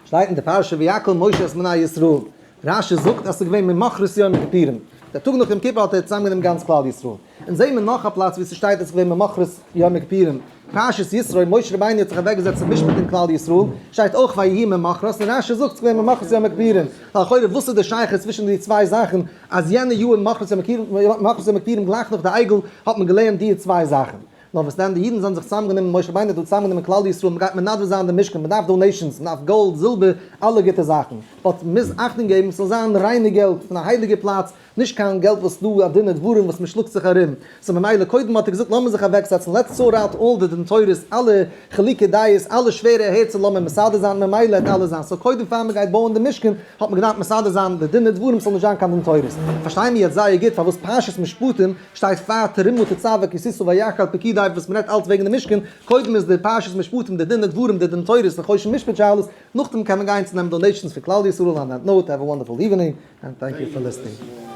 שטייט אין די פרשה ויקהל משה את בני ישראל, רשי זאגט אז ס'איז געווען ממחרת יום הכיפורים, דער טאג נאך יום כיפור האט ער צוזאמגענומען גאנץ כלל ישראל. אונז זעהן מיר נאך א פלאץ וואו ס'שטייט אז ס'איז געווען ממחרת יום הכיפורים, פרשת יתרו, משה רבינו האט זיך אוועקגעזעצט צום משפט אין כלל ישראל, שטייט אויך ויהי ממחרת, און רשי זאגט ס'איז געווען ממחרת יום הכיפורים, לכאורה וואס איז די שייכות צווישן די צוויי זאכן אז יענע יאר ממחרת יום הכיפורים גלייך נאך די עגל האט מען געלערנט די צוויי זאכן? נאר וואס דען, די אידן זענען זיך צוזאמגענומען, משה רבינו האט דא צוזאמגענומען כלל ישראל, מ'גייט מנדב זיין די משכן, מ'דארף donations, מ'דארף גאלד, זילבער, אלע גוטע זאכן, but מ'מוז אכטונג געבן ס'זאל זיין ריינע געלט, פון א הייליגע פלאץ, נישט קיין געלט וואס דא א דין ודברים וואס מ'שלאגט זיך ארום, so ממילא קודם האט ער געזאגט לאמיר זיך אוועקזעצן, let's sort out all די דין תורות, אלע חילוקי דעות, אלע שווערע הערצער לאמיר מסדר זיין, ממילא העט אלעס זיין, so קודם פאר מ'גייט בויען די משכן האט מען געדארפט מסדר זיין די דין ודברים ס'זאל נישט זיין קיין דין תורות. פארשטיי מיר יעצט זייער גוט פארוואס פרשת משפטים שטייט פאר תרומה תצוה כי תשא ויקהל פקודי וואס מ'רעדט אלץ וועגן די משכן, קודם איז די פרשת משפטים די דין ודברים די דין תורות די חושן משפט שאלות, נאכדעם קען מען גיין צו נעמען donations פון כלל ישראל on that note have a wonderful evening and thank you for listening.